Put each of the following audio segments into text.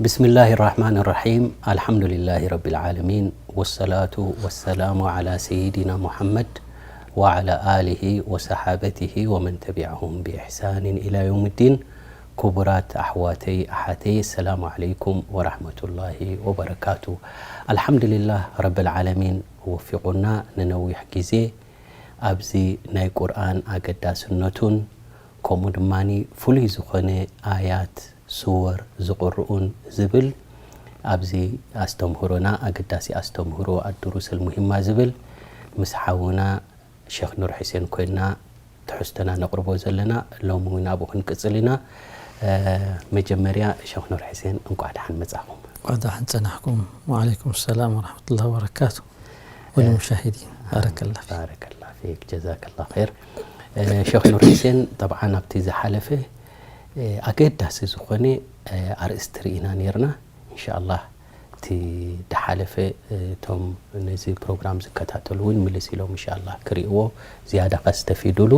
بسم الله الرحمن الرحيم. الحمد لله رب العالمين، والصلاة والسلام على سيدنا محمد وعلى آله وصحابته ومن تبعهم بإحسان إلى يوم الدين. ክቡራት ኣሕዋተይ ኣሓተይ፣ السلام عليكم ورحمة الله وبركاته. الحمد لله رب العالمين ወፊቑና ንነዊሕ ግዜ ኣብዚ ናይ ቁርኣን ኣገዳስነቱን ከምኡ ድማ ፍሉይ ዝኾነ ኣያት፣ ሱወር ዝቕርኡን ዝብል ኣብዚ ኣስተምህሮና፣ ኣገዳሲ ኣስተምህሮ ኣዱሩስ ኣልሙሂማ ዝብል ምስ ሓውና ሸኽ ኑር ሕሴን ኮይና ትሕዝቶና ነቕርቦ ዘለና። ሎሚ እውን ኣብኡ ክንቅጽል ኢና። መጀመርያ ሸኽ ኑር ሕሴን እንቋዕ ደሓን መጻኹም። እንቋዕ ደሓን ጸናሕኩም። ወዓለይኩም ሰላም ወረሕመቱላሂ ወበረካቱ። ወልሙሻሂዲን፣ ባረከላ ፊክ። ባረከላ ፊክ፣ ጀዛከላ ኸይር። ሸኽ ኑር ሕሴን፣ ጠብዓን ኣብቲ ዝሓለፈ ኣገዳሲ ዝኾነ ኣርእስቲ ርኢና ነይርና። ኢንሻኣላህ እቲ ድሓለፈ እቶም ነዚ ፕሮግራም ዝከታተሉ እውን ምልስ ኢሎም ኢንሻኣላህ ክርእይዎ፣ ዝያዳ ከስተፊዱሉ።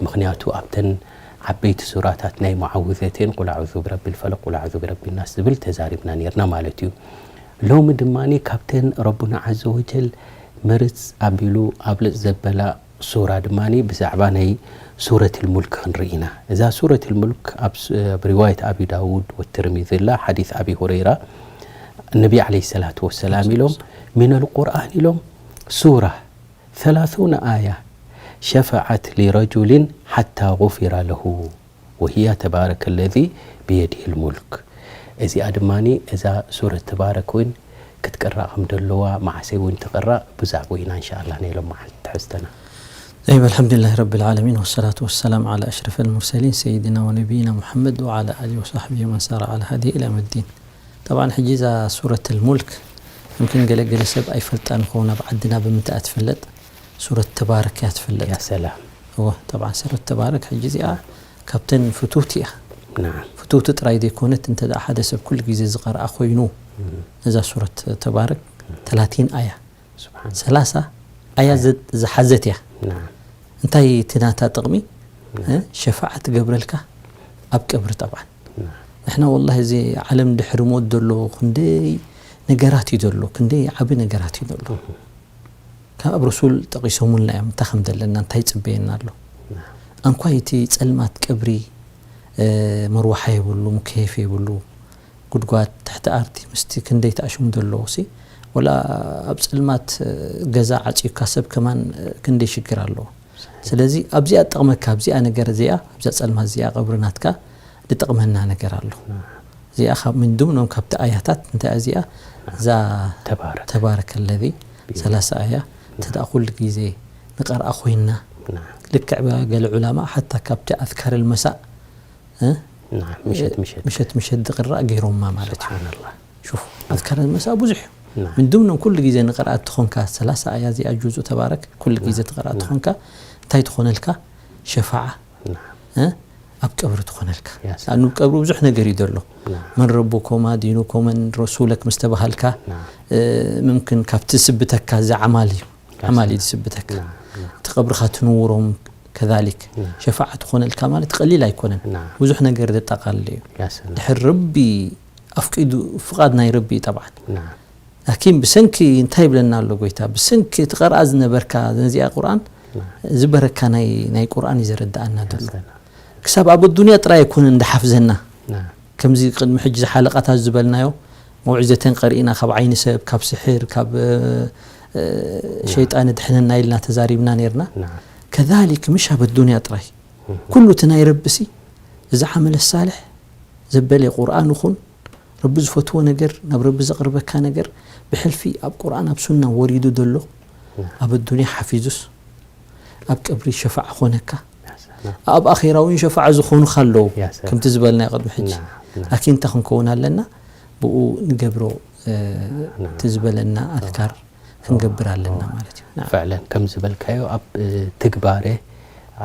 ምኽንያቱ ኣብተን ዓበይቲ ሱራታት ናይ ሙዓውዘቴን ቁል ኣዑዙ ብረቢል ፈለቅ፣ ቁል ኣዑዙ ብረቢ ናስ ዝብል ተዛሪብና ነይርና ማለት እዩ። ሎሚ ድማ ካብተን ረቡና ዓዘ ወጀል ምርጽ ኣቢሉ ኣብልጽ ዘበላ ሱራ ድማ ብዛዕባ ናይ ሱረት ልሙልክ ክንርኢ ኢና። እዛ ሱረት ልሙልክ ኣብ ስ-፣ ኣብ ሪዋየት ኣቢ ዳውድ ወትርሚዚ ኣላ፣ ሓዲስ ኣቢ ሁረይራ፣ ነቢ ዓለይሂ ሰላቱ ወሰላም ኢሎም፣ ሚነል ቁርኣን ኢሎም፣ ሱራ ثلاثون آية شفعت لرجل حتى غفر له وهي تبارك الذي بيده الملك። እዚኣ ድማ፣ እዛ ሱረት ተባረክ እውን ክትቅራእ ከም ደለዋ፣ መዓሰይ እውን ትቕራእ፣ ብዛዕባኡ ኢና እንሻኣላህ ናይ ሎም መዓልቲ ትሕዝተና። طيب، الحمد لله رب العالمين، والصلاة والسلام على أشرف المرسلين سيدنا ونبينا محمد وعلى آله وصحبه ومن سار على هديه إلى يوم الدين. طبعا ሕጂ እዛ ሱረት ልሙልክ يمكن ገለ ገለ ሰብ ኣይፈልጣን ይኸውን፣ ኣብ ዓድና ብምንታይ እያ ትፍለጥ? ሱረት ተባረክ እያ ትፍለጥ። ያ ሰላም። እወ፣ طبعا ሱረት ተባረክ ሕጂ እዚኣ ካብተን ፍትውቲ እያ። ናዓም። ፍትውቲ ጥራይ ዘይኮነት፣ እንተ ደኣ ሓደ ሰብ ኩሉ ግዜ ዝቐርኣ ኮይኑ፣ እም። ነዛ ሱረት ተባረክ ተላቲን ኣያ፣ ስብሓን። ሰላሳ ኣያ ናዓም። ዘ-፣ ዝሓዘት እያ። ናዓም። እንታይ እቲ ናታ ጥቕሚ? ናዓም። እ? ሸፋዓ ትገብረልካ ኣብ ቀብሪ ጠብዓን። ናዓም። ንሕና ወላሂ እዚ ዓለም ድሕሪ ሞት ዘሎ ክንደይ ነገራት እዩ ዘሎ፣ ክንደይ ዓቢ ነገራት እዩ ዘሎ። እም። ካብ ረሱል ጠቒሶሙልና እዮም፣ እንታይ ከም ዘለና፣ እንታይ ይጽበየና ኣሎ። ናዓም። ኣንኳይ እቲ ጸልማት ቀብሪ፣ እ፣ መርዋሓ የብሉ፣ ሙከየፍ የብሉ፣ ጉድጓድ ትሕቲ ኣርዲ ምስቲ ክንደይ ተኣሽሙ ዘለዉ ሲ፣ ወላ ኣብ ጸልማት፣ እ፣ ገዛ ዓጽዩካ ሰብ ከማን፣ እ፣ ክንደይ ሽግር ኣለዎ። ስለዚ ኣብዚኣ ትጠቕመካ፣ ኣብዚኣ ነገር እዚኣ፣ ኣብዛ ጸልማት እዚኣ ቀብሪ ናትካ ዝጠቕመና ነገር ኣሎ። ናዓም። እዚኣ ካብ ምን ድምኖም ካብቲ ኣያታት እንታይ እያ እዚኣ? እዛ ተባረክ። ተባረከ ለዚ ቢል። ሰላሳ ኣያ፣ እንተ ደኣ ኩሉ ግዜ ንቐርኣ ኮይንና፣ ናዓም። ልክዕ ገለ ዑላማ ሓታ ካብቲ ኣዝካር ልመሳእ፣ እ? ናዓም፣ ምሸት ምሸት። ምሸት ምሸት ዝቕራእ ገይሮማ ማለት እዩ። ሱብሓነላህ። ሹፍ፣ ኣዝካር ልመሳእ ብዙሕ እዩ። ናዓም። ምን ድምኖም ኩሉ ግዜ ንቐርኣ እንተኾንካ፣ ሰላሳ ኣያ እዚኣ ጁዙ ተባረክ ኩሉ ግዜ ናዓም። ትቐርኣ ናዓም። እንተኾንካ፣ እንታይ ትኾነልካ? ሸፋዓ። ናዓም። እ? ኣብ ቀብሪ ትኾነልካ። ያ ሰላም። ኣኑ ቀብሪ ብዙሕ ነገር እዩ ዘሎ። ናዓም። መን ረቡኮማ ዲኑኮመን ረሱለክ ምስ ተባሃልካ፣ ናዓም። እ፣ ምምክን ካብቲ ዝስብተካ እዚ ዓማል እዩ። ያ ዓማል እዩ ሰላም። ዝስብተካ። ናዓም፣ ናዓም። እቲ ቀብርኻ ትንውሮም ከዛሊክ። ናዓም። ሸፋዓ ትኾነልካ ማለት ቀሊል ኣይኮነን። ናዓም። ብዙሕ ነገር ዘጠቓልል እዩ። ያ ሰላም። ድሕር ረቢ ኣፍቂዱ፣ ፍቓድ ናይ ረቢ እዩ ጠብዓን። ናዓም። ላኪን ብሰንኪ እንታይ ይብለና ኣሎ ጎይታ? ብሰንኪ ትቐርኣ ዝነበርካ ነዚኣ ቁርኣን፣ ናዓም። ዝበረካ ናይ፣ ናይ ቁርኣን እዩ ዘረድኣና ዘሎ። ያ ሰላም። ክሳብ ኣብ ኣዱንያ ጥራይ ኣይኮነን ዝሓፍዘና። ናዓም። ከምዚ ቅድሚ ሕጂ ዝሓለቃታት ዝበልናዮ መውዒዘተን ቀሪእና፣ ካብ ዓይኒ ሰብ፣ ካብ ስሕር፣ ካብ፣ እ፣ እ፣ ናዓም። ሸይጣን ድሕነና ኢልና ተዛሪብና ነይርና። ናዓም። ከዛሊክ ምሽ ኣብ ኣዱንያ ጥራይ። እህ። ኩሉ እቲ ናይ ረቢ ሲ፣ እዚ ዓመለ ሳልሕ ዘበለ ቁርኣን ይኹን፣ ረቢ ዝፈትዎ ነገር፣ ናብ ረቢ ዘቕርበካ ነገር፣ ብሕልፊ ኣብ ቁርኣን ኣብ ሱና ወሪዱ ዘሎ፣ ናዓም። ኣብ ኣዱንያ ሓፊዙስ፣ ኣብ ቀብሪ ሸፋዓ ኾነካ፣ ያ ሰላም። ኣብ ኣኼራ እውን ሸፋዓ ዝኾኑኻ ኣለዉ። ያ ሰላም። ከምቲ ዝበልናዮ ቅድሚ ሕጂ። ናዓም፣ ናዓም። ላኪን እንታይ ክንከውን ኣለና? ብኡ ንገብሮ፣ እ፣ ናዓም። እቲ ዝበለና ኣዝካር ክንገብር ኣለና ኣዎ። ማለት እዩ። ናዓም። ፍዕለን ከም ዝበልካዮ ኣብ፣ እ፣ ትግባረ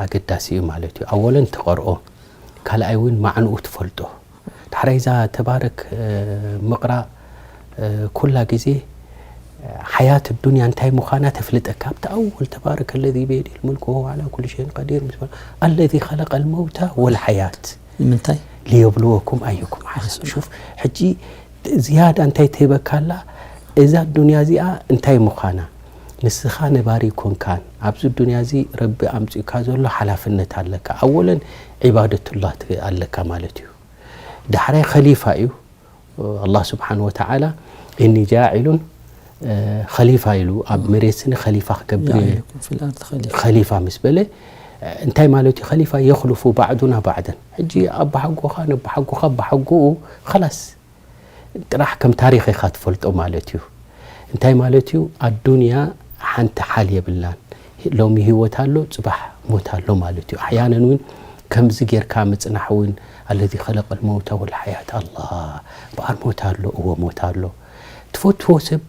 ኣገዳሲ እዩ ማለት እዩ። ኣወለን ትቐርኦ፣ ካልኣይ እውን ማዕንኡ ትፈልጦ። ዳሕራይ እዛ ተባረክ፣ እ፣ ምቕራእ፣ እ፣ ኩላ ግዜ፣ እ፣ ሓያት ዱንያ እንታይ ምዃና ተፍልጠካ። ኣብቲ ኣወል ተባረከ ለዚ ብየዲሂል ሙልክ ወሁወ ዓላ ኩሊ ሸይን ቀዲር ምስ በለ፣ ኣለዚ ኸለቀል መውታ ወል ሓያት ንምንታይ? ሊየብልወኩም ኣዩኩም ኣሕሰኑ። ኣሕሰኑ። ሹፍ፣ ሕጂ ዝያዳ እንታይ ትህበካ ኣላ? እዛ ዱንያ እዚኣ እንታይ ምዃና፣ ንስኻ ነባሪ ኣይኮንካን። ኣብዚ ዱንያ እዚ ረቢ ኣምጺኡካ ዘሎ ሓላፍነት ኣለካ። ኣወለን ዒባደቱላህ ት-፣ ኣለካ ማለት እዩ። ዳሕራይ ኸሊፋ እዩ። ኣላህ ስብሓን ወተዓላ፣ "እኒ ጃዒሉን፣ እ፣ ኸሊፋ" ኢሉ፣ ኣብ መሬት ስኒ ኸሊፋ ክገብር እየ። ጃዒሉኩም ፊል ኣርድ ኸሊፋ። ኸሊፋ ምስ በለ፣ እንታይ ማለት እዩ? ኸሊፋ የኽልፉ ባዕዱና ባዕደን። ሕጂ ኣባሓጎኻ ነባሓጎኻ ኣባሓጎኡ ኸላስ ጥራሕ ከም ታሪኽ ኢኻ ትፈልጦ ማለት እዩ። እንታይ ማለት እዩ? ኣዱንያ ሓንቲ ሓል የብላን። ሎሚ ህይወት ኣሎ፣ ጽባሕ ሞት ኣሎ ማለት እዩ። ኣሕያነን እውን ከምዚ ጌርካ ምጽናሕ እውን፣ ኣለዚ ኸለቀል መውታ ወል ሓያት፣ ኣላህ፣ በኣር ሞት ኣሎ፣ እወ ሞት ኣሎ። ትፈትዎ ሰብ፣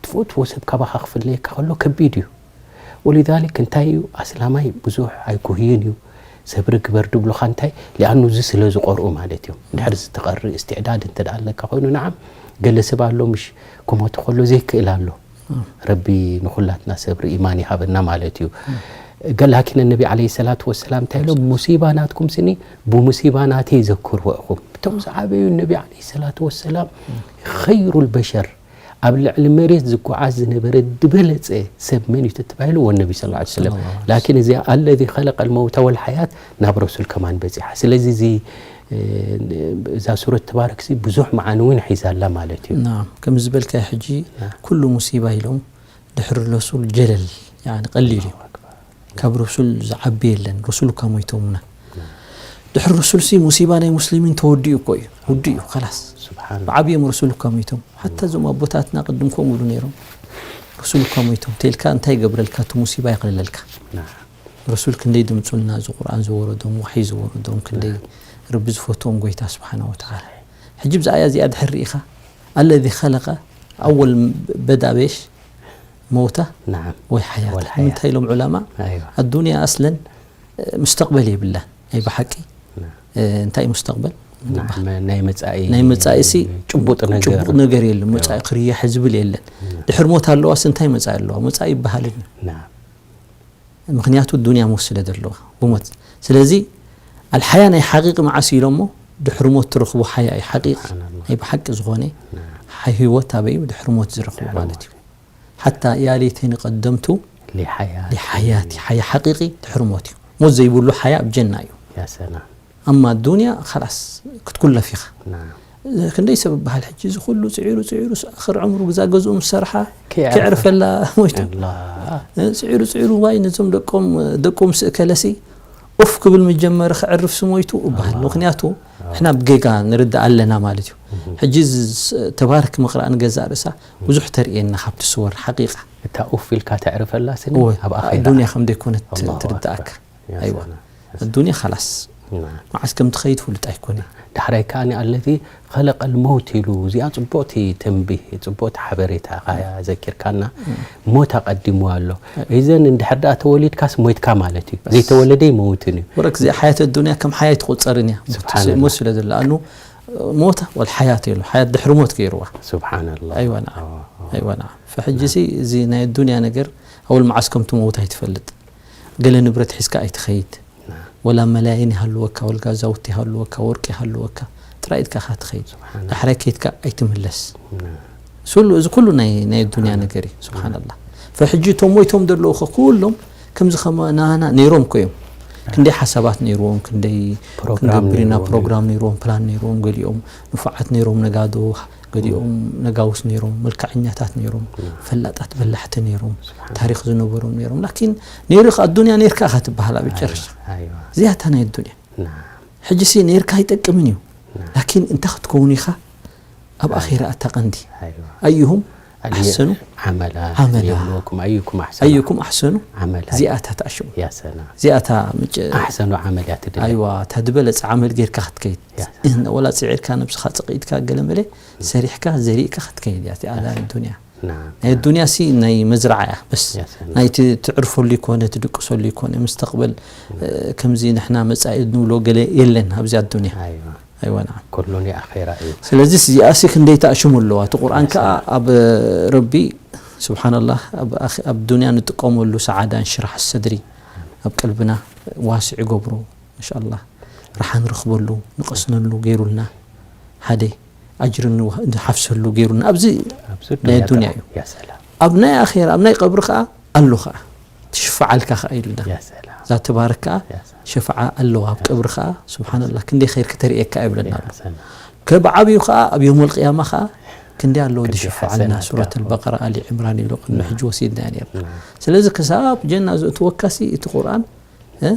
ትፈትዎ ሰብ ካባኻ ክፍለየካ ከሎ ከቢድ እዩ። ወሊዛሊክ እንታይ እዩ? ኣስላማይ ብዙሕ ኣይኩህይን እዩ። ሰብሪ ግበር ድብሉኻ እንታይ? ሊኣኑ እዚ ስለ ዝቐርኡ ማለት እዩ። እንድሕር ዝተቐሪ እስትዕዳድ እንተ ደኣ ኣለካ ኮይኑ፣ ንዓም፣ ገለ ሰብ ኣሎ፣ ምሽ ክሞት ከሎ ዘይክእል ኣሎ። ረቢ ንኹላትና ሰብሪ ኢማን ይሃበና ማለት እዩ። ገ-፣ ላኪን ነቢ ዓለይሂ ሰላቱ ወሰላም እንታይ ኢሎም? "ሙሲባ ናትኩም ስኒ ብሙሲባ ናተይ ዘክርዎ ኢኹም።" እቶም ዝዓበዩ ነቢ ዓለይሂ ሰላቱ ወሰላም፣ ኸይሩል በሸር፣ ኣብ ልዕሊ መሬት ዝጓዓዝ ዝነበረ ዝበለጸ ሰብ መን እዩ ተተባሂሉ? ወነቢ ሰለላሁ ዐለይሂ ወሰለም። ሰለላሁ ዐለይሂ ወሰለም። ላኪን እዚኣ ኣለዚ ኸለቀል መውታ ወል ሓያት ናብ ረሱል ከማን በጺሓ። ስለዚ እዚ፣ እ፣ እዛ ሱረት ተባረክ እዚ ብዙሕ መዓኒ እውን ሒዛ ኣላ ማለት እዩ። ናም፣ ከም ዝበልካዮ ሕጂ ናም። ኩሉ ሙሲባ ኢሎም ድሕሪ ረሱል ጀለል፣ ያኒ ቀሊል እዩ። ኣላሁ ኣክበር። ካብ ረሱል ዝዓቢ የለን። ረሱል እኳ ሞይቶምና። ድሕሪ ረሱል ሲ ሙሲባ ናይ ሙስሊሚን ተወዲኡ እኮ እዩ። ውዲኡ እዩ፣ ኸላስ። ስብሓን። ብዓብዮም ረሱል እኳ ሞይቶም። ሓታ እዞም ኣቦታትና ቅድም ከምኡ ኢሉ ነይሮም። ረሱል እኳ ሞይቶም። ተልካ እንታይ ይገብረልካ? እቲ ሙሲባ የቕልለልካ። ናም። ረሱል ክንደይ ድምፁልና፣ እዚ ቁርኣን ዝወረዶም፣ ዋሕይ ዝወረዶም፣ ክንደይ ረቢ ዝፈትዎም ጎይታ ስብሓነ ወተዓላ። ሕጂ ብዛዕባ እዚኣ ድሕር ርኢኻ፣ ኣለዚ ኸለቀ ኣወል በዳ ቤሽ መውታ ናዓም። ወይ ሓያት። ወል ሓያት። እንታይ ኢሎም ዑለማ? ኣይዋ። ኣዱንያ ኣስለን፣ እ፣ ሙስተቕበል የብላን። ናይ ብሓቂ፣ ና። እ፣ እንታይ ሙስተቕበል? ና፣ ዝበሃል? መ-፣ ናይ መጻኢ ናይ መጻኢሲ ጭቡጥ ነገር። ጭቡጥ ነገር የለን። መጻኢ ኣይዋ። ክርያሕ ዝብል የለን። ና። ድሕሪ ሞት ኣለዋስ እንታይ መጻኢ ኣለዋ? መጻኢ ይበሃልን እዩ። ና። ምኽንያቱ ዱንያ ሞት ስለ ዘለዋ፣ ብሞት። ስለዚ ኣልሓያ ናይ ሓቂቂ መዓስ ኢሎሞ? ድሕሪ ሞት ትረኽቦ ሓያ እዩ። ሓቂቂ ስብሓንላህ። ናይ ብሓቂ ዝኾነ ና። ሓይ ህይወት ኣበይ እዩ? ድሕሪ ሞት ዝረኽቦ ድሕሪ ማለት ሞት። እዩ። ሓታ ያ ለይተኒ ቀደምቱ ሊሓያቲ። ሊሓያቲ፣ ሓያ ሓቂቂ ድሕሪ ሞት እዩ። ሞት ዘይብሉ ሓያ ኣብ ጀና እዩ። ያ ሰላም። ኣማ ዱንያ ኸላስ ክትኩለፍ ኢኻ። ና። ክንደይ ሰብ በሃል ሕጂ፣ እዚ ኩሉ ጽዒሩ፣ ጽዒሩ፣ ስ-፣ ኣኽር ዕምሩ ግዛ ገዝኡ ምስ ሰርሓ፣ ከየዕርፈ-፣ ከየዕርፈላ ሞይቱ። ኣላ። እ፣ ጽዒሩ፣ ጽዒሩ፣ ዋይ፣ ነዞም ደቆም፣ ደቁ ምስ እከለሲ፣ ኡፍ ክብል ምጀመረ፣ ከዕርፍሲ ሞይቱ እበሃል። ኣላ። ምኽንያቱ፣ ኣዎ። ሕና ብጌጋ ንርዳእ ኣለና ማለት እዩ። እህ። ሕጂ ዝ-፣ ስ-፣ ተባረክ ምቕራእ ንገዛእ ርእሳ፣ ብዙሕ ተርእየና ካብቲ ስወር፣ ሓቂቃ። እታ ኡፍ ኢልካ ተዕርፈላ ስኒ እወ፣ ኣብ ኣኼራ። ዱንያ ከም ዘይኮነት ኣላሁ ትርዳእካ። ኣክበር። ያ ኣይዋ። ሰላም። ኣዱንያ ኸላስ። ና። መዓስ ከም ትኸይድ ፍሉጥ ኣይኮነን። ዳሕራይ ከኣ ኣለዚ ኸለቀል መውት ኢሉ፣ እዚኣ ጽቡቕቲ ተንቢህ፣ ጽቡቕቲ ሓበሬታ እያ ዘኪርካና። እም። ሞት ኣቐዲሙ ኣሎ። እም። እዘን እንድሕር ደኣ ተወሊድካስ ሞይትካ ማለት እዩ። በስ። ዘይተወለደ ይመውትን እዩ። ወረክ እዚኣ ሓያት ኣዱንያ ከም ሓያ ኣይትቑጸርን እያ። ሞት ስብሓንላህ። ሞት ስለ ዘሎ፣ ኣኑ ሞት ወል ሓያት የሎ፣ ሓያት ድሕሪ ሞት ገይርዋ። ስብሓንላህ። ኣይዋ ነዓም። ኣዎ፣ ኣዎ። ኣይዋ ነዓም። ፈሕጂ ና። ሲ እዚ ናይ ኣዱንያ ነገር ኣወል መዓስ ከም ትመውት ኣይትፈልጥ። ገለ ንብረት ሒዝካ ኣይትኸይድ። ና። ወላ መላይን ይሃልወካ፣ ወል ጋዛውቲ ይሃልወካ፣ ወርቂ ይሃልወካ፣ ጥራይ ኢድካ ኢኻ ትኸይድ። ስብሓን። ዳሕራይ ከይድካ ኣይትምለስ። ና። ስሉ፣ እዚ ኩሉ ናይ፣ ናይ ዱንያ ስብሓን። ነገር እዩ። ስብሓንላህ። ፈሕጂ እቶም ሞይቶም ዘለዉ ኸ ኩሎም ከምዚ ኸማና ነይሮም እኮ እዮም። ክንደይ ሓሳባት ነይርዎም፣ ክንደይ ፕሮግራም ክንገብር ኢና ነይርዎም። ፕሮግራም ነይርዎም፣ ፕላን ነይርዎም፣ ገሊኦም ንፉዓት ነይሮም፣ ነጋዶ፣ ገሊኦም ነጋውስ ነይሮም፣ መልክዐኛታት ነይሮም፣ ና። ፈላጣት በላሕቲ ነይሮም፣ ስብሓን። ታሪኽ ዝነበሮም ነይሮም። ላኪን ነይሩ ኢኻ፣ ኣዱንያ ነይርካ ኢኻ ትበሃል ኣብ መጨረሻ። ኣይዋ፣ ኣይዋ። እዚኣ እታ ናይ ኣዱንያ። ና። ሕጂ ሲ ነይርካ ኣይጠቅምን እዩ። ና። ላኪን እንታይ ክትከውን ኢኻ ኣብ ና። ኣኼራ እታ ቀንዲ። ኣይዋ። ኣዩሁም ኣልየ-፣ ኣሕሰኑ ዓመላ ዓመላ። የብልወኩም ኣዩኩም ኣሕሰኑ ኣዩኩም ኣሕሰኑ ዓመላ። እዚኣ እታ ትኣሽሙ። ያ ሰላም። እዚኣ እታ ምጭ-፣ ኣሕሰኑ ዓመል እያ ትድለ። ኣይዋ፣ እታ ዝበለጸ ዓመል ጌርካ ክትከይድ። ያ ሰላም። እህን፣ ወላ ጽዒርካ ነብስኻ ጸቒጥካ ገለ መለ ሰሪሕካ ዘሪእካ ክትከይድ እያ። እዚኣ ያ ናይ ሰላም። ዱንያ። ናም። ናይ ዱንያ ሲ ናይ መዝረዓ እያ። በስ ያ ሰላም። ናይቲ ትዕርፈሉ ይኮነ፣ ትድቅሰሉ ይኮነ፣ ምስተቕበል፣ እ፣ ከምዚ ንሕና መጻኢ ንብሎ ገለ የለን ኣብዚ ኣዱንያ። ኣይዋ። ኣይዋ፣ ነዓም። ኩሉ ናይ ኣኼራ እዩ። ስለዚ እዚኣሲ ክንደይ ተኣሽሙ ኣለዋ። እቲ ቁርኣን ከኣ ኣብ ረቢ፣ ስብሓንላህ፣ ኣብ ኣኽ-፣ ኣብ ዱንያ ንጥቀመሉ ሰዓዳ፣ እንሽራሕ ሰድሪ፣ ኣብ ቀልብና ዋስዕ ይገብሮ። እንሻላህ፣ ረሓ ንረኽበሉ፣ ንቐስነሉ ገይሩልና። ሓደ፣ ኣጅሪ ንወ-፣ ንሓፍሰሉ ገይሩና። ኣብዚ ኣብዚ ናይ ዱንያ ዱንያ ጥራሕ። እዩ። ያ ሰላም። ኣብ ናይ ኣኼራ፣ ኣብ ናይ ቀብሪ ከኣ ኣሎ ከኣ። ትሽፋዓልካ ከኣ ኢሉና። ያ ሰላም። እዛ ትባረክ ከኣ ያ ሰላም። ሸፋዓ ኣለዋ። ኣብ ቀብሪ ከኣ፣ ስብሓንላህ፣ ክንደይ ኸይር ክተርእየካ ይብለና ኣሎ። ያ ሰላም። ከብ ዓብዩ ከኣ፣ ኣብ የውመል ቅያማ ከኣ፣ ክንደይ ኣለዎ ክንደይ ዝሽፋዓልና። ሓሰናት ሱረት ኣለዎ። ኣልበቀራ፣ ኣሊ ዕምራን ኢሉ ቅድሚ ሕጂ ወሲድና ነርና። ናም። ስለዚ ክሳብ ጀና ዘእትወካሲ እቲ ቁርኣን፣ እ፣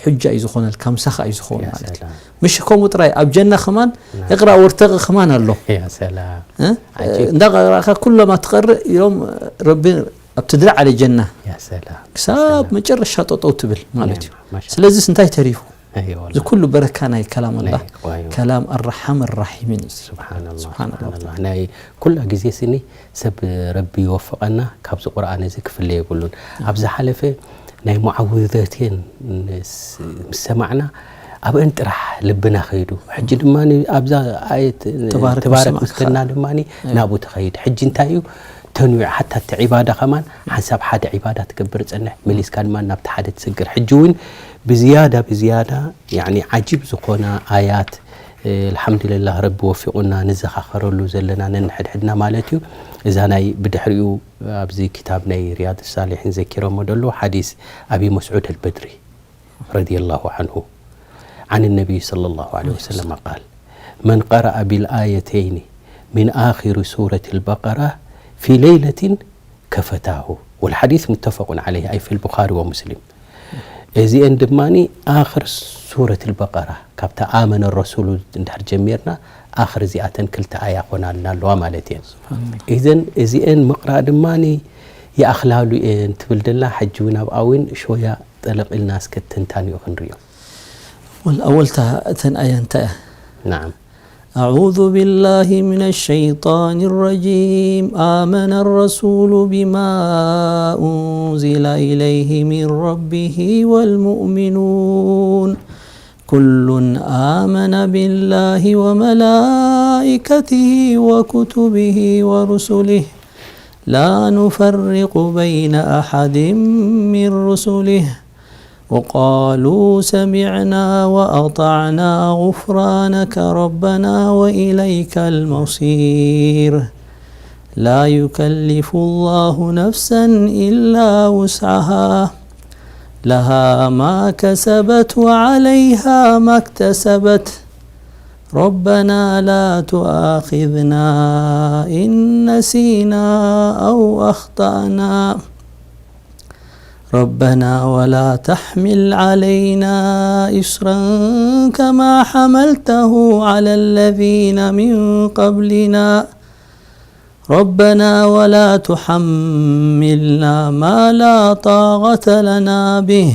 ሑጃ እዩ ዝኾነልካ፣ ምሳኻ እዩ ዝኾን ያ ማለት እዩ። ሰላም። ምሽ ከምኡ ጥራይ፣ ኣብ ጀና ከማን ናም። እቕራ ወርተቕ ከማን ኣሎ። ያ ሰላም። እ? ዓጂብ። እንዳ ቀራእካ ኩለማ ትቐርእ ኢሎም ረቢ ኣብ ትድሪ ዓለ ጀና ያ ሰላም። ክሳብ ሰላም። መጨረሻ ጠጠው ትብል ማለት እዩ። ናም፣ ማሻ ስለዚስ እንታይ ተሪፉ? እይ፣ ወላ። እዚ ኩሉ በረካ ናይ ከላም ኣላህ፣ ናይ፣ ዋይ፣ ዋይ። ከላም ኣርሓም ራሒሚን እዩ። ስብሓንላህ፣ ስብሓንላህ። ስብሓንላህ። ናይ ኩላ ግዜ ስኒ ሰብ ረቢ ይወፍቐና፣ ካብዚ ቁርኣን እዚ ክፍለ የብሉን። ኣብ ዝሓለፈ ናይ ሙዓውዘቴን ምስ፣ ምስ ሰማዕና ኣብአን ጥራሕ ልብና ኸይዱ። ሕጂ ድማ ኣብዛ ኣየት ተባረክ ተባረክ ምስ ምስ በልና ድማ ናብኡ ተኸይድ። ሕጂ እንታይ እዩ ተንዊዕ፣ ሓታ እቲ ዒባዳ ከማን ሓንሳብ ሓደ ዒባዳ ትገብር ጸንሕ፣ መሊስካ ድማ ናብቲ ሓደ ትስግር። ሕጂ እውን ብዝያዳ ብዝያዳ ያኒ ዓጂብ ዝኾና ኣያት፣ እ፣ ኣልሓምዱሊላህ ረቢ ወፊቑና ንዘኻኸረሉ ዘለና ነንሕድሕድና ማለት እዩ። እዛ ናይ ብድሕሪኡ ኣብዚ ክታብ ናይ ሪያድ ሳሊሒን ዘኪሮሞ ደሎ ሓዲስ ኣቢ መስዑድ ኣልበድሪ ረዲየላሁ ዓንሁ ዓን ነቢይ ሰለላሁ ዓለይሂ ወሰለም ቃል መን ቀረአ ቢልኣየተይኒ ሚን ኣኺሪ ሱረት ኣልበቀራ ፊ ለይለቲን ከፈታሁ። ወልሓዲስ ሙተፈቁን ዓለይህ ኣይ ፊል ቡኻሪ ወሙስሊም። እዚአን ድማ ኣኽር ሱረት ኣልበቀራ ካብታ ኣመነ ረሱሉ እንድሕር ጀሚርና ኣኽር እዚኣተን ክልተ ኣያ ኮናልና ኣለዋ ማለት እየን። ኢዘን እዚአን ምቕራእ ድማ ይኣኽላሉ እየን ትብል ደላ። ሕጂ እውን ኣብኣ እውን ሾያ ጠለቕ ኢልና እስከ ትንታኒኡ ክንርእዮ። ወል ኣወልታ እተን ኣያ እንታይ እያ? ናዓም። أعوذ بالله من الشيطان الرجيم. آمن الرسول بما أنزل إليه من ربه والمؤمنون. كل آمن بالله وملائكته وكتبه ورسله. لا نفرق بين أحد من رسله. وقالوا سمعنا وأطعنا غفرانك ربنا وإليك المصير. لا يكلف الله نفسا إلا وسعها. لها ما كسبت وعليها ما اكتسبت. ربنا لا تؤاخذنا إن نسينا أو أخطأنا. ربنا ولا تحمل علينا إصرا كما حملته على الذين من قبلنا. ربنا ولا تحملنا ما لا طاقة لنا به.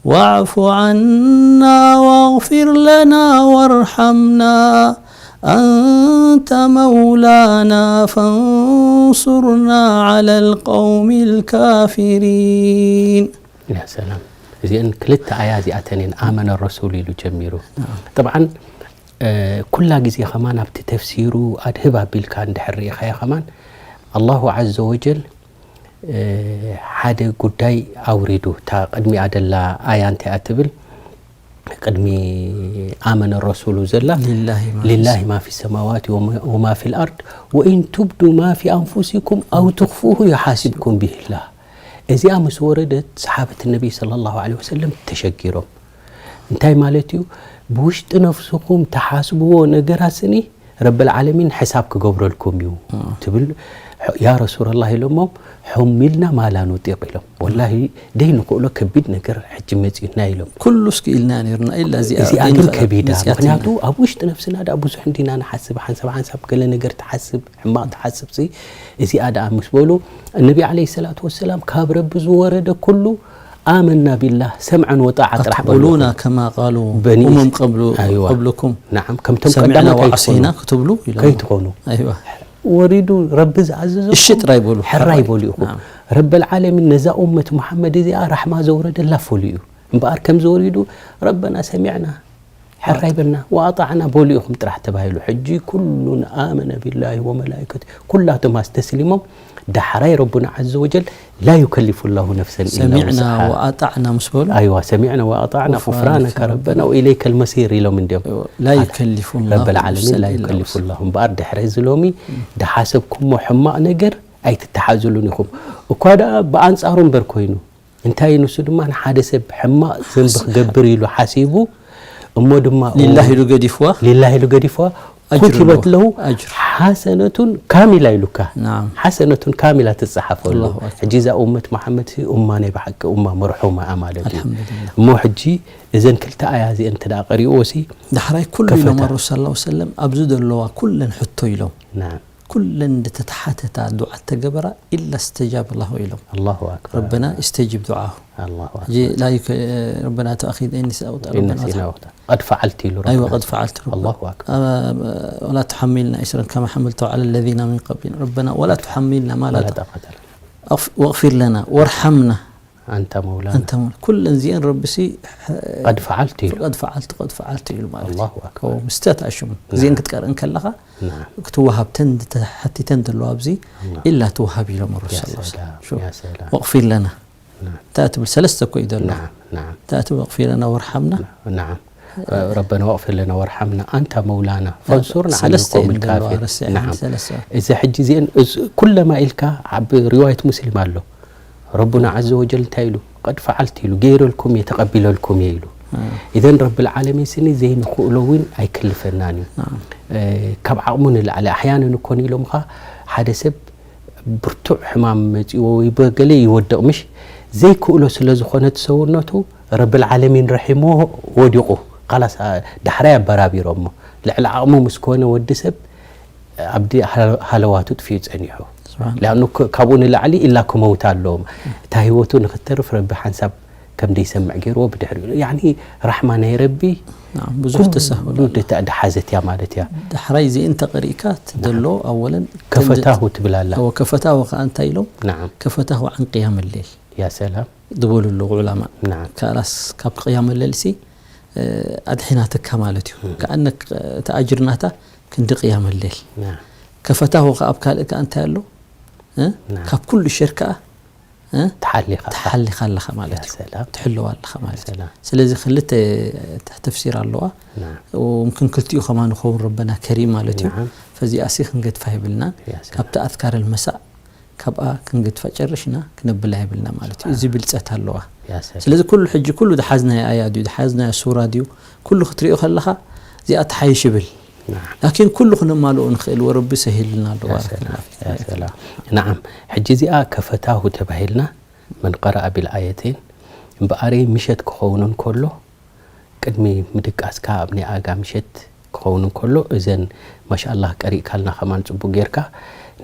واعف عنا واغفر لنا وارحمنا أنت مولانا فانصرنا على القوم الكافرين. ያ ሰላም። እዚአን ክልተ ኣያ እዚኣተን እየን ኣመነ ረሱል ኢሉ ጀሚሩ። ጠብዓን፣ እ፣ ኩላ ግዜ ከማን ኣብቲ ተፍሲሩ ኣድህብ ኣቢልካ እንድሕር ርኢኻዮ ከማን ኣላሁ ዓዘ ወጀል፣ እ፣ ሓደ ጉዳይ ኣውሪዱ። እታ ቅድሚኣ ደላ ኣያ እንታይ እያ ትብል? ቅድሚ ኣመነ ረሱሉ ዘላ ሊላሂ ማ ፊ ሊላሂ ማ ፊ ሰማዋት ወማ፣ ወማ ፊ ልኣርድ ወኢን ቱብዱ ማ ፊ ኣንፉሲኩም ኣው ትኽፉሁ ዩሓሲብኩም ቢሂላህ። እዚኣ ምስ ወረደት ሰሓበት ነቢይ ሰለላሁ ዐለይሂ ወሰለም ተሸጊሮም። እንታይ ማለት እዩ? ብውሽጢ ነፍስኹም ተሓስብዎ ነገራት ስኒ ረብል ዓለሚን ሕሳብ ክገብረልኩም እዩ ትብል። ያ ረሱላላህ ኢሎሞም፣ ሑሚልና ማ ላ ኑጢቅ ኢሎም። ወላሂ ደይንኽእሎ ከቢድ ነገር ሕጂ መፂኡና ኢሎም። ኩሉስ ክኢልና ነይርና ኢላ እዚኣ እዚኣ ግን ደይንኽእላ ከቢዳ። መፂኣትና። ምክንያቱ ኣብ ውሽጢ ነፍስና ደኣ ብዙሕ እንዲና ንሓስብ፣ ሓንሳብ ሓንሳብ ገለ ነገር ትሓስብ፣ ሕማቕ ትሓስብ ሲ፣ እዚኣ ደኣ ምስ በሉ እነቢ ዓለይሂ ሰላቱ ወሰላም ካብ ረቢ ዝወረደ ኩሉ ኣመና ቢላህ ሰምዐን ወጣዓ ጥራሕ በሉ። أتقولون كما قالوا በኒ أمم ኢስ-፣ قبل-، ኣይዋ። قبلكم. ናዓም፣ ከምቶም سمعنا ቀዳሞት ኣይትኾኑ። وعصينا ክትብሉ ኢሎም። ከይትኾኑ። ኣይዋ። ወሪዱ ረቢ ዝኣዘዘ እሺ ጥራይ በሉ። ሕራይ በሉ ኢኹም። ናዓም። ረበል ዓለሚን ነዛ ኡመት ሙሓመድ እዚኣ ራሕማ ዘውረደላ ፈሉ እዩ። እምበኣር ከም ዝወሪዱ ረበና ሰሚዕና ሕራይ በልና ወኣጣዕና በሉ ኢኹም ጥራሕ ተባሂሉ። ሕጂ ኩሉን ኣመነ ቢላሂ ወመላኢከቲ፣ ኩላቶም ኣስተስሊሞም። ዳሕራይ ረቡና ዐዘ ወጀል ላ ዩከሊፉ ላሁ ነፍሰን ኢላ ሰሚዕና ውስዓሃ። ወኣጣዕና ምስ በሉ ኣይዋ ሰሚዕና ወኣጣዕና غفرانك غفرانك ربنا ربنا وإليك المصير ኢሎም እንዲዮም። لا يكلف الله ረብል ዓለሚን نفسا ላ إلا ዩከሊፉ وسعها. ላሁ። እምበኣር ድሕሪ እዚ ሎሚ ድሓሰብኩሞ ሕማቕ ነገር ኣይትተሓዙሉን ኢኹም። እኳ ደኣ ብኣንጻሩ እምበር ኮይኑ እንታይ ንሱ ድማ ንሓደ ሰብ ሕማቕ ዘንቢ ክገብር ኢሉ ሓሲቡ እሞ ድማ ሊላህ ኢሉ ገዲፍዋ ሊላህ ኢሉ ገዲፍዋ ኣጅሩ ኩቲበት ኣለዎ። ለሁ ኣጅር። ሓሰነቱን ካሚላ ኢሉካ ናም ሓሰነቱን ካሚላ ትጸሓፈሉ። ኣላሁ ኣክበር። ሕጂ እዛ ኡመት መሓመድ ሲ ኡማ ናይ ብሓቂ ኡማ መርሑማ እያ ማለት እዩ። ኣልሓምዱሊላህ። እሞ ሕጂ እዘን ክልተ ኣያ እዚአን እንተ ደኣ ቀሪእዎ ሲ ዳሕራይ ኩሉ ከፈታ። ኢሎም ኣረሱ ሰለላሁ ሰለም ኣብዚ ዘለዋ ኩለን ሕቶ ኢሎም ናም ኩለን እንተተሓተታ ዱዓ ተገበራ ኢላ እስተጃብ ላሁ ኢሎም ኣላሁ ኣክበር ረበና እስተጅብ ዱዓሁ ኣላሁ ኣክበር ሕጂ ላይከ ረበና ተኣኺድ ኢንስ ኣውጣ ኢነስ ኢናወታ ቀድ ፈዓልቲ ኢሉ ኣይወ ረበና። ቀድ ፈዓልት ኣላሁ ኣክበር ولا تحملنا إصرا كما حملته على الذين من قبلنا ربنا ولا تحملنا ما لا ولا ط- طاقة لنا أغف- واغفر لنا وارحمنا ኣንታ መውላና أنت مول- ኩለን እዚአን ረቢ ሲ ቀድ ፈዓልቲ ኢሉ قد فعلت قد فعلت ኢሉ ማለት እዩ ኣላሁ ኣክበር ምስተት ኣሽሙ እዚአን ክትቀርእ እንከለኻ ናም ክትወሃብ ተን ተሓቲተን ዘለዋ ኣብዚ ናም። ኢላ ትወሃብ ኢሎም ረሱ ያ ሰለላሁ ሰላም ሸው። ያ ሰላም واغفر لنا ናም እንታይ ትብል ሰለስተ እኮ እዩ ዘሎ ናም ናም እንታይ ትብል اغفر لنا وارحمنا ናም ረበና ወቕፊር ለና ወርሓምና ኣንታ መውላና ፈንሱርና ሰለስተ ዓለል እየን ቀውሚል ዘለዋ ካፊር። ረሲዐ ናዓም። ሰለስተ እዚ ሕጂ እዚአን እዝ- ኩለማ ኢልካ ኣብ ሪዋየት ሙስሊም ኣሎ ረቡና ዓዘ ወጀል እንታይ ኢሉ ቀድ ፈዓልት ኢሉ ገይረልኩም እየ ተቐቢለልኩም እየ ኢሉ። ኢዘን ረብል ዓለሚን ስኒ ዘይንኽእሎ እውን ኣይክልፈናን እዩ። ናዓም። እ፣ ካብ ዓቕሙ ንላዕሊ ኣሕያንን እኮ ንኢሎምኻ ሓደ ሰብ ብርቱዕ ሕማም መፂዎ ወይ በገለ ይወድቕ ምሽ ዘይክእሎ ስለ ዝኾነት ሰውነቱ ረብል ዓለሚን ረሒሞ ወዲቑ ካላስ ዳሕራይ ኣበራቢሮሞ ልዕሊ ዓቕሙ ምስ ኮነ ወዲ ሰብ ኣብዲ ሃለዋቱ ጥፊኡ ጸኒሑ ስብሓን ሊኣኑ ካብኡ ንላዕሊ ኢላ ክመውት ኣለዎም እታ ህይወቱ ንክትተርፍ ረቢ ሓንሳብ ከም ደይሰምዕ ገይርዎ ብድሕሪ ያኒ ራሕማ ናይ ረቢ ናዓም፣ ብዙሕ ተሳህሉ ኣሎ። ደሓዘት እያ ማለት እያ። ዳሕራይ እዚአን ተቐሪእካ ዘሎ ኣወለን ከፈታሁ ትብል ኣላ። ወከፈታሁ ከዓ እንታይ ኢሎም ናዓም ከፈታሁ ዓን ቅያም ሌል ያ ሰላም ዝበሉ ኣለዉ ዑላማ ናዓም ካላስ ካብ ቅያም ሌል ሲ እ፣ ኣድሒናትካ ማለት እዩ ከኣነ እቲ ኣጅር ናታ ክንዲ ቅያም ሌል ናዓም ከፈታሁ ከዓ ኣብ ካልእ ከዓ እንታይ ኣሎ እ? ናዓም ካብ ኩሉ ሸር ከዓ እ? ተሓሊኻ ተሓሊኻ ኣለኻ ማለት እዩ ሰላም ትሕልዋ ኣለኻ ማለት እዩ ሰላም ስለዚ ክልተ ተ- ተፍሲር ኣለዋ ናዓም ሙምክን ክልቲኡ ከማን ይኸውን ረበና ከሪም ማለት እዩ ናዓም ፈዚኣ ሲ ክንገድፋ የብልናን ያ ሰላም ካብቲ ኣዝካር ልመሳእ ካብኣ ክንገድፋ ጨርሽና ክነብላ የብልና ማለት እዩ እዚ ብልፀት ኣለዋ ያ ሰላም ስለዚ ኩሉ ሕጂ ኩሉ ዝሓዝናዮ ኣያ ድዩ ዝሓዝናዮ ሱራ ድዩ ኩሉ ክትሪኦ ከለኻ እዚኣ ተሓይሽ ይብል ናዓም ላኪን ኩሉ ክነማልኦ ንኽእል ወረቢ ሰሂልና ኣለዋ ያ ሰላም ያ ሰላም ናዓም ሕጂ እዚኣ ከፈታሁ ተባሂልና መን ቀረኣ ቢልኣየተይን እምበኣረይ ምሸት ክኸውን እንከሎ ቅድሚ ምድቃስካ ኣብ ናይ ኣጋ ምሸት ክኸውን እንከሎ እዘን ማሻኣላህ ቀሪእካልና ከማን ፅቡቅ ጌርካ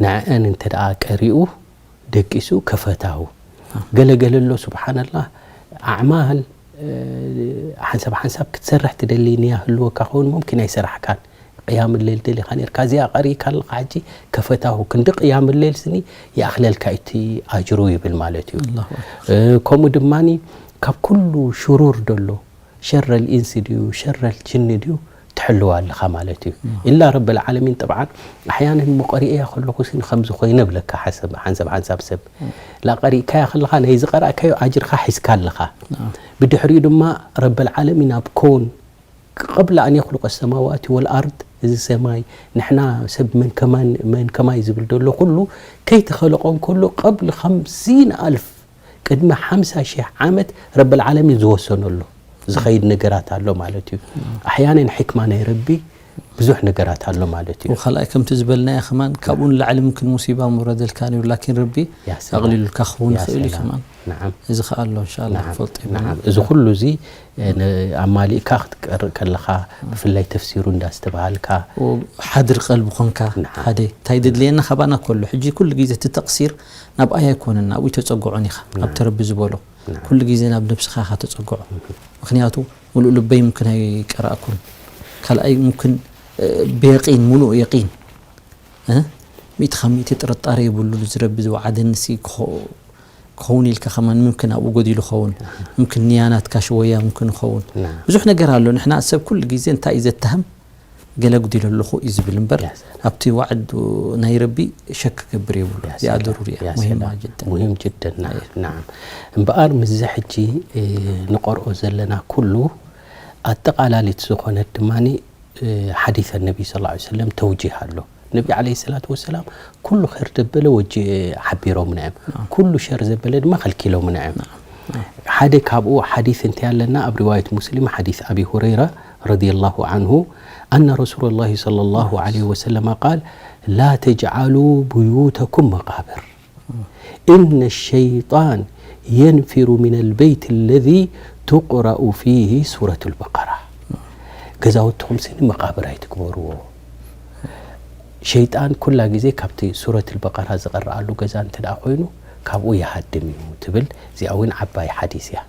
ንዐአን እንተ ደኣ ቀሪኡ ደቂሱ ከፈታሁ ገለገለ ኣሎ ስብሓንላህ ኣዕማል ሓንሳብ ሓንሳብ ክትሰርሕ ትደሊ ንያ ህልወካ ክኸውን ሙምኪን ኣይሰራሕካን ቅያም ሌል ደሊኻ ነርካ እዚኣ ቀሪእካ ኣለኻ ሕጂ ከፈታሁ ክንዲ ቅያም ሌል ስኒ ይኣኽለልካ እቲ ኣጅሩ ይብል ማለት እዩ ኣላሁ ኣክበር እ፣ ከምኡ ድማ ካብ ኩሉ ሽሩር ደሎ ሸረል ኢንስ ድዩ ሸረል ጅኒ ድዩ ትሕልዋ ኣለኻ ማለት እዩ ኢላ ረብል ዓለሚን ጥብዓን ኣሕያንን ሙቀሪእያ ከለኹ ስኒ ከምዚ ኮይነ ብለካ ሓንሳብ ሓንሳብ ሰብ ላቀሪእካያ ከለኻ ናይ ዝቀራእካዮ ኣጅርካ ሒዝካ ኣለኻ ብድሕሪኡ ድማ ረብል ዓለሚን ኣብ ኮን قبل أن يخلق السماوات والأرض እዚ ሰማይ ንሕና ሰብ መን ከማን መን ከማይ ዝብል ዘሎ ኩሉ ከይተኸለቆ እንከሎ قبل خمسين ألف ቅድሚ ሓምሳ ሺሕ ዓመት ረብል ዓለሚን ዝወሰኖ ኣሎ ዝኸይድ ነገራት ኣሎ ማለት እዩ ኣሕያንን ሕክማ ናይ ረቢ ብዙሕ ነገራት ኣሎ ማለት እዩ ወካልኣይ ከምቲ ዝበልናዮ ከማን ካብኡ ንላዕሊ ምምክን ሙሲባ ምውረደልካ ነይሩ ላኪን ረቢ ያ ሰላም። ኣቕሊሉልካ ክኸውን ያ ይኽእል እዩ ሰላም። ከማን ናዓም እዚ ከዓ ኣሎ እንሻላ ናዓም፣ ክፈልጥ ናዓም። ይብልና እዚ ኩሉ እዚ እ፣ ን- ኣማሊእካ ክትቀርእ ከለኻ ብፍላይ ተፍሲሩ እንዳስተባሃልካ ሓድር ቀልቢ ኮንካ ናዓም። ሓደ እንታይ ድድልየና ካባና ከሎ ሕጂ ኩሉ ግዜ እቲ ተቕሲር ናብ ኣያ ኣይኮነን ኣብኡ ተፀግዖን ኢኻ ኣብቲ ረቢ ዝበሎ ኩሉ ግዜ ናብ ነብስኻ ኢኻ ተፀግዖ ምክንያቱ ሙሉእ ልበይ ምምክን ኣይቀራእኩን ካልኣይ ምምክን እ፣ ብየቂን ሙሉእ የቂን እ፣ ሚእቲ ካብ ሚእቲ ጥርጣሬ የብሉን እዚ ረቢ ዝወዓደኒ ሲ ክኸ- ክኸውን ኢልካ ከማን ምምክን ኣብኡ ጎዲሉ ኸውን፣ ምምክን ንያ ናትካ ሽወያ ምምክን ይኸውን። ናም። ብዙሕ ነገር ኣሎ። ንሕና ሰብ ኩሉ ግዜ እንታይ እዩ ዘተህም? ገለ ጉዲሉ ኣለኹ እዩ ዝብል እምበር፣ Yes. ኣብቲ ዋዕዱ ናይ ረቢ ሸክ ክገብር የብሉ። ያ እዚኣ ሰላም፣ ደሩር እያ፣ ያ ሙሂማ ሰላም። ጅደን። ሙሂም ጅደን፣ ናም፣ ናም። እምበኣር ምስዚ ሕጂ፣ እ፣ ንቐርኦ ዘለና ኩሉ ኣጠቓላሊት ዝኾነት ድማኒ፣ እ፣ ሓዲሰ ነቢ ሰለላሁ ዐለይሂ ወሰለም ተውጂህ ኣሎ። ነቢ ዐለይሂ ሰላቱ ወሰላም ኩሉ ኸይር ዘበለ ወጂ-፣ ሓቢሮምና እዮም። ኩሉ ሸር ዘበለ ድማ ከልኪሎምና እዮም። ሓደ ካብኡ ሓዲስ እንታይ ኣለና? ኣብ ሪዋየት ሙስሊም ሓዲስ ኣቢ ሁረይራ ረዲየላሁ ዐንሁ፣ ኣነ ረሱለላሂ ሰለላሁ ዐለይሂ ወሰለመ ቃል፣ ላ ተጅዐሉ ቡዩተኩም መቃብር፣ ኢነ ሸይጣን የንፊሩ ሚነል በይት ለዚ ቱቅረኡ ፊሂ ሱረቱል በቀራ። ገዛውትኹም ስኒ መቃብር ኣይትግበርዎ። ሸይጣን ኩላ ግዜ ካብቲ ሱረቱል በቀራ ዝቐረኣሉ ገዛ እንተ ደኣ ኮይኑ፣ ካብኡ ይሃድም እዩ ትብል። እዚኣ እውን ዓባይ ሓዲስ እያ።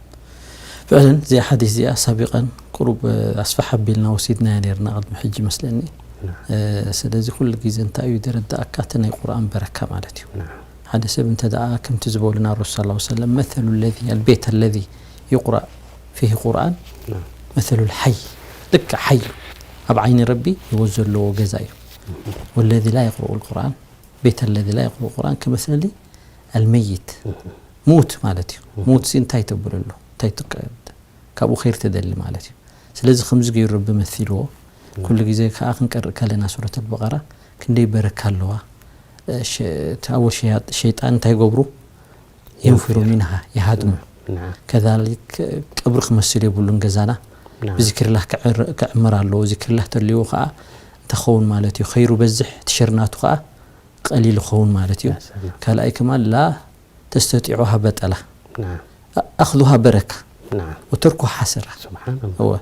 ፍዕለን እዚኣ ሓዲስ እዚኣ ሳቢቐን ቁሩብ፣ እ፣ ኣስፋሕ ኣቢልና ወሲድናያ ነይርና ቅድሚ ሕጂ መስለኒ። እ፣ ስለዚ ኩሉ ግዜ እንታይ እዩ ደረዳእካ? እቲ ናይ ቁርኣን በረካ ማለት እዩ። ናም። ሓደ ሰብ እንተ ደኣ ከምቲ ዝበሉና ረሱል ሰለላሁ ዐለይሂ ወሰለም፣ መሰሉ ለዚ፣ ኣልቤት ኣለዚ ዩቅራእ ፊሂ ቁርኣን፣ ናም። መሰሉ ልሓይ፣ ልክዕ ሓይ እዩ። ኣብ ዓይኒ ረቢ ህይወት ዘለዎ ገዛ እዩ። ወለዚ ላ የቅርኡ ልቁርኣን፣ ቤት ኣለዚ ላ የቅርኡ ቁርኣን ከመሰሊ ኣልመይት፣ ሙት ማለት እዩ። ሙት ሲ እንታይ ተብሉ ኣሎ? እንታይ ትቀ-፣ ካብኡ ኸይር ትደሊ ማለት እዩ። ስለዚ ከምዚ ገይሩ ረቢ መሲልዎ። ኩሉ ግዜ ከዓ ክንቀርእ ከለና ሱረት ኣልበቀራ ክንደይ በረካ ኣለዋ። ሸ-፣ እቲ ኣወል ሸያ-፣ ሸይጣን እንታይ ይገብሩ? የንፍሩ ሚንሃ፣ ይሃድሙ። ናም። ከዛሊክ ቀብሪ ክመስል የብሉን ገዛና። ናም። ብዚክርላህ ክዕር-፣ ክዕምር ኣለዎ። ዚክርላህ ተልይዎ ከዓ እንታይ ኸውን ማለት እዩ? ኸይሩ በዝሕ፣ እቲ ሸርናቱ ከዓ ቀሊል ኸውን ማለት እዩ። ያ ሰላም። ካልኣይ ከማን ላ ተስተጢዑሃ በጠላ። ናም። ኣ-፣ ኣኽዙሃ በረካ ናም። ወተርኩሃ ሓሰራ። ሱብሓነላህ። እወ፣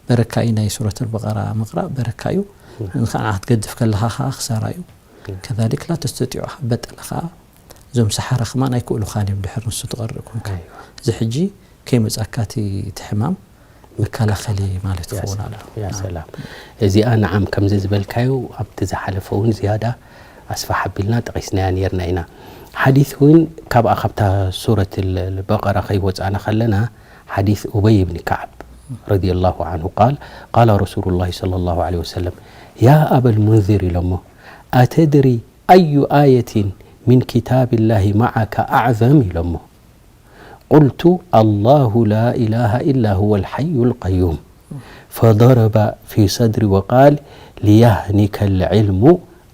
በረካ እዩ ናይ ሱረት ኣልበቀራ ምቕራእ፣ በረካ እዩ። ንኸዓ ክትገድፍ ከለኻ ኸዓ ክሳራ እዩ። ከዛሊክ ላ ተስተጢዑሃ በጠላ ኸዓ እዞም ሰሓራ ከማን ኣይክእሉኻን እዮም ድሕር ንሱ ትቐርእ ኮንካ። ኣይዋ። እዚ ሕጂ ከይመጻካ እቲ፣ እቲ ሕማም መከላኸሊ ማለት ያ ክኸውን ሰላም፣ ኣለዎ። ያ ሰላም። እዚኣ ንዓም ከምዚ ዝበልካዮ ኣብቲ ዝሓለፈ እውን ዝያዳ ኣስፋሕ ኣቢልና ጠቒስናያ ነይርና ኢና። ሓዲስ እውን ካብኣ ካብታ ሱረት ል-፣ ልበቀራ ከይወፃእና ከለና ሓዲስ ኡበይ ብን ከዓብ ረዲየላሁ ዐንሁ ቃል፣ ቃለ ረሱሉላሂ ሰለላሁ ዐለይሂ ወሰለም፣ ያ ኣበል ሙንዚር ኢሎሞ፣ ኣተድሪ ኣዩ ኣየትን ሚን ኪታቢላሂ መዓከ ኣዕዘም ኢሎሞ። قلت الله لا إله إلا هو الحي القيوم فضرب في صدري وقال ليهنك العلم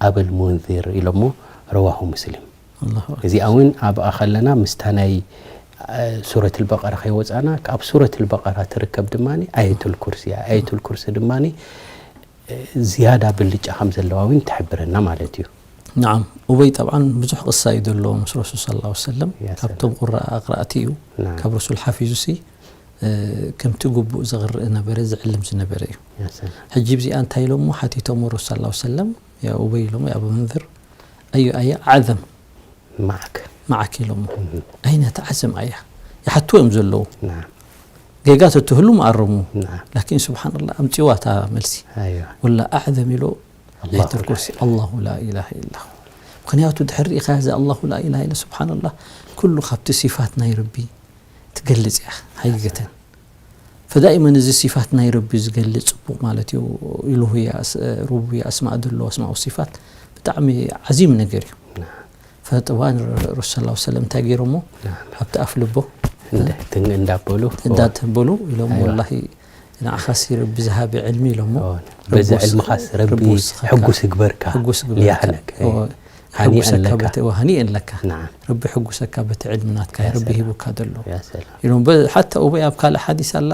أبا المنذر ኢሎሞ። رواه مسلم። ኣላሁ ኣክበር። እዚኣ እውን ኣብኣ ከለና ምስታ ናይ፣ እ፣ ሱረት ልበቀራ ከይወፃና፣ ካብ ሱረት ልበቀራ ትርከብ ድማ ኣየቱል ኩርሲ እያ። ኣየቱል ኩርሲ ድማ፣ እ፣ ዝያዳ ብልጫ ከም ዘለዋ እውን ትሕብረና ማለት እዩ። ናዓም፣ ኡበይ ጠብዓን ብዙሕ ቅሳ እዩ ዘለዎ ምስ ረሱል ሰለላሁ ዐለይሂ ወሰለም። ያ ሰላም። ካብቶም ቁራ ኣቅራእቲ እዩ። ናዓም። ካብ ረሱል ሓፊዙ ሲ፣ እ፣ ከምቲ ግቡእ ዘቕርእ ነበረ፣ ዝዕልም ዝነበረ እዩ። ያ ሰላም። ሕጂ ብዚኣ እንታይ ኢሎሞ ሓቲቶሞ ረሱል ሰለላሁ ዐለይሂ ወሰለም፣ ያ ኡበይ ኢሎሞ፣ ያ ኣቡ መንዝር፣ ኣዩ ኣየ ኣዕዘም ማዕክ። መዓክ ኢሎሞ። ኣይነት ኣዕዘም ኣያ ይሓትዎ እዮም ዘለዉ። ናዓም። ጌጋ ተትህሉ ምኣረሙ። ናዓም። ላኪን ስብሓንላህ ኣምፅዋ እታ መልሲ። ኣይዋ። ወላ ኣዕዘም ኢሎ ኣላሁ ኣየት ኩርሲ፣ ኣላሁ ላ ኢላሃ ኢላ ሁ። ምኽንያቱ ድሕር ርኢኻ እዚ ኣላሁ ላ ኢላሃ ኢላ ስብሓንላህ ኩሉ ካብቲ ሲፋት ናይ ረቢ ትገልጽ እያ፣ ኣይገተን። ፈዳኢመን እዚ ሲፋት ናይ ረቢ ዝገልጽ ጽቡቕ ማለት እዩ። ኢሉሁያ፣ ኣስ-፣ ሩቡብያ፣ ኣስማእ ደሎ፣ ኣስማኡ ሲፋት ብጣዕሚ ዓዚም ነገር እዩ። ፈጠዋን ረ-፣ ረሱል ሰለላሁ ዐለይሂ ወሰለም እንታይ ገይሮሞ? ናዓም። ኣብቲ ኣፍ ልቦ እንደ-፣ ትንግ እንዳበሉ፣ እንዳተበሉ ኢሎሞ፣ ኣይዋ። ወላሂ ንዓኻሲ ረቢ ዝሃበ ዕልሚ ኢሎሞ፣ ኦ፣ በዚ ረቢ ወስ-፣ ዕልምኻስ ረቢ ረቢ ወስኸካ። ሕጉስ ይግበርካ። ሕጉስ ይግበርካ። ሊያህነክ። ኦ፣ ሃኒአን ሕጉሰካ ለካ። በቲ፣ ኦ፣ ሃኒአን ለካ። ናዓም። ረቢ ሕጉሰካ በቲ ዕልምናትካ፣ ያ ረቢ ሰላም። ሂቡካ ደሎ። ያ ሰላም። ኢሎም በ-፣ ሓታ ኡበይ ኣብ ካልእ ሓዲስ ኣላ፣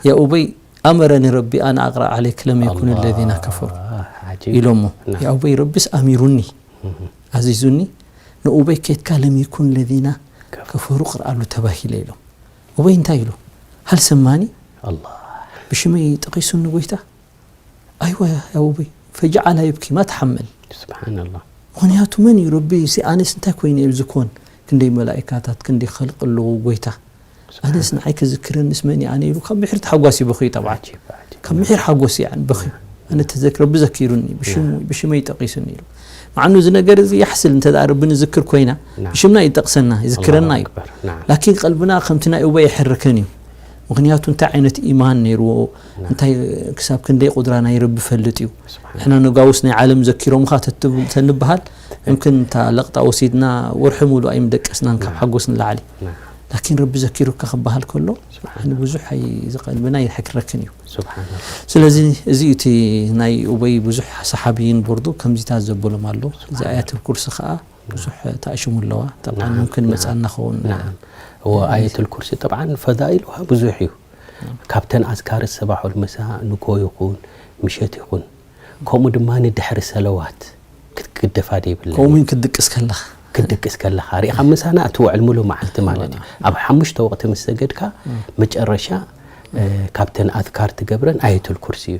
ያ ኡበይ ኣመረኒ ረቢ ኣን ኣቅረእ ዓለይክ ለም የኩን ኣላህ፣ ለዚና ከፈሩ ዓጂብ። ኢሎሞ። ናዓም። ያ ኡበይ ረቢስ ኣሚሩኒ፣ ኣዚዙኒ፣ ንኡበይ ኬትካ ለም የኩን ለዚና ከፈሩ። ከፈሩ ቅርኣሉ ተባሂለ ኢሎም። ኡበይ እንታይ ኢሉ? ሃል ሰማኒ? ኣላህ። ብሽመይ ጠቒሱኒ ጎይታ? ኣይዋ ያ ኡበይ፣ ፈጀዓላ የብኪ፣ ማ ተሓመል። ስብሓንላህ። ምኽንያቱ መን እዩ ረቢ ሲ፣ ኣነስ እንታይ ኮይነ እየ ኣብዚ ኮን? ክንደይ መላኢካታት፣ ክንደይ ኸልቂ ኣለዉ ጎይታ። ኣነስ ንዓይ ክዝክረኒስ መን እዩ ኣነ ኢሉ ካብ ምሒር ተሓጓስ ይበኽዩ ጠብዓ። ዓጂብ፣ ዓጂብ። ካብ ምሒር ሓጎስ እዩ በኽዩ። ኣነ ተዘክ ረቢ ዘኪሩኒ ብሽሙ ብሽመይ ጠቂሱኒ ኢሉ። መዓኑ እዚ ነገር እዚ ያሕስል እንተ ደኣ ረቢ ንዝክር ኮይና ናም። ብሽምና ይጠቅሰና ይዝክረና እዩ። ኣክበር። ናም። ላኪን ቀልብና ከምቲ ናይ ኡበይ ኣይሕረከን እዩ። ምክንያቱ እንታይ ዓይነት ኢማን ነይርዎ እንታይ ክሳብ ክንደይ ቁድራ ናይ ረቢ ፈልጥ እዩ። ስብሓን ንሕና ነጋውስ ናይ ዓለም ዘኪሮምኻ ተትብል ተንበሃል ምምክን እታ ለቕጣ ወሲድና ወርሒ ሙሉእ ኣይምደቀስናን ካብ ሓጎስ ንላዕሊ። ናም። ላኪን ረቢ ዘኪሩካ ክበሃል ከሎ ስብሓን ንብዙሕ ኣይ ዝቐልብና ይሕክረክን እዩ። ስብሓን ስለዚ እዚ እቲ ናይ ኡበይ ብዙሕ ሰሓቢይን ቦርዱ ከምዚታት ዘበሎም ኣሎ። እዚ ኣያተል ኩርሲ ከዓ ብዙሕ ተኣሽሙ ኣለዋ። ጠብዓን ናም፣ ምምክን ናም። መፃና ኸውን ናም። ወ ኣየቱል ኩርሲ ጠብዓን ፈዳኢሉሃ ብዙሕ እዩ። ካብተን ኣዝካር ሰባሕ ወልመሳ ንጎ ይኹን ምሸት ይኹን ከምኡ ድማ ንድሕሪ ሰለዋት ክትግደፋ ደይብለን ከምኡ እውን ክትድቅስ ከለኻ ክትድቅስ ከለኻ ሪኢኻ ምሳና እትውዕል ሙሉ መዓልቲ ማለት እዩ። ኣብ ሓሙሽተ ወቕቲ ምስ ሰገድካ መጨረሻ እ፣ ካብተን ኣዝካር ትገብረን ኣየቱል ኩርሲ እዩ።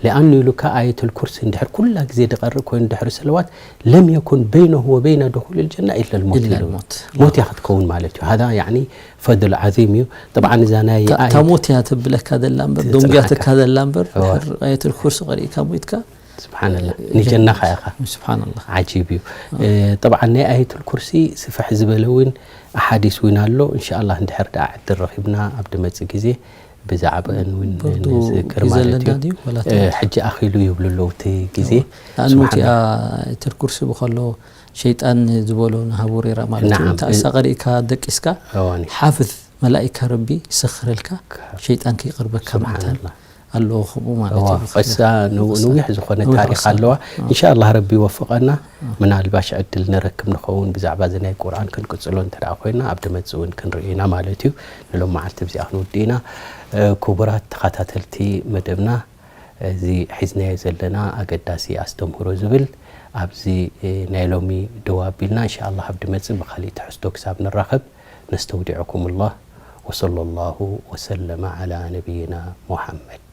ሊኣኑ ኢሉካ ኣየቱል ኩርሲ እንድሕር ኩላ ግዜ ድቐርእ ኮይኑ ድሕሪ ሰለዋት ለም የኩን በይነሁ ወበይነ ድኹል ልጀና ኢለ ልሞት ኢለ ኢሉ። ልሞት። ሞት እያ ክትከውን ማለት እዩ። ሃዛ ያዕኒ ፈድል ዓዚም እዩ። ጠብዓን እዛ ናይ እታ ኣየት እታ ሞት እያ ተብለካ ዘላ እምበር ትጽናካ። ደንጉያትካ ዘላ እምበር እዋ። ድሕር ኣየቱል ኩርሲ ቀሪእካ ሞይትካ ስብሓንላ ንጀናኻ ኢኻ። ስብሓንላ ዓጂብ እዩ። እ፣ ጠብዓን ናይ ኣየቱል ኩርሲ ስፍሕ ዝበለ እውን ኣሓዲስ እውን ኣሎ። እንሻኣላ እንድሕር ደኣ ዕድል ረኺብና ኣብ ድመፅእ ግዜ ብዛዕባአን እውን በርዱ ንዝክር ሒዘ ማለት ኣለና እዩ። ድዩ? ወላ እ፣ ትምህርቲ? ሕጂ ኣኺሉ ይብሉ ኣለዉ እቲ ግዜ። ንኣኑ ስብሓን እቲኣ ኣየቱል ኩርሲ ብኸሎ ሸይጣን ዝበሎ ንሃቡ ሬራ ማለት እዩ። ናዓም። እንተ ኣሳ ቀሪእካ ደቂስካ እዋኒ። ሓፍዝ መላኢካ ረቢ ይሰኽረልካ ሸይጣን ከይቀርበካ ማለት ስብሓንላ። ኣለዎ ከምኡ ማለት እዋ፣ እዩ። እሳ ንው- እሳ ንዊሕ ዝኾነ ንዊሕ ታሪክ እሳ። ኣለዋ። እዋ። እንሻኣላ ረቢ ይወፍቐና። ምናልባሽ ዕድል ንረክብ ንኸውን ብዛዕባ እዚ ናይ ቁርኣን ክንቅፅሎ እንተ ደኣ ኮይና ኣብ ድመፅእ እውን ክንርኢ ኢና ማለት እዩ። ንሎም መዓልቲ ብዚኣ ክንውድእ ኢና። እ፣ ክቡራት ተኸታተልቲ መደብና፣ እዚ ሒዝናዮ ዘለና ኣገዳሲ ኣስተምህሮ ዝብል ኣብዚ፣ እ፣ ናይ ሎሚ ደው ኣቢልና። እንሻኣላ ኣብ ድመፅእ ብካሊእ ትሕዝቶ ክሳብ ንራኸብ ነስተውዲዕኩም ላህ። ወሰለ ላሁ ወሰለመ ዓላ ነቢይና ሙሓመድ።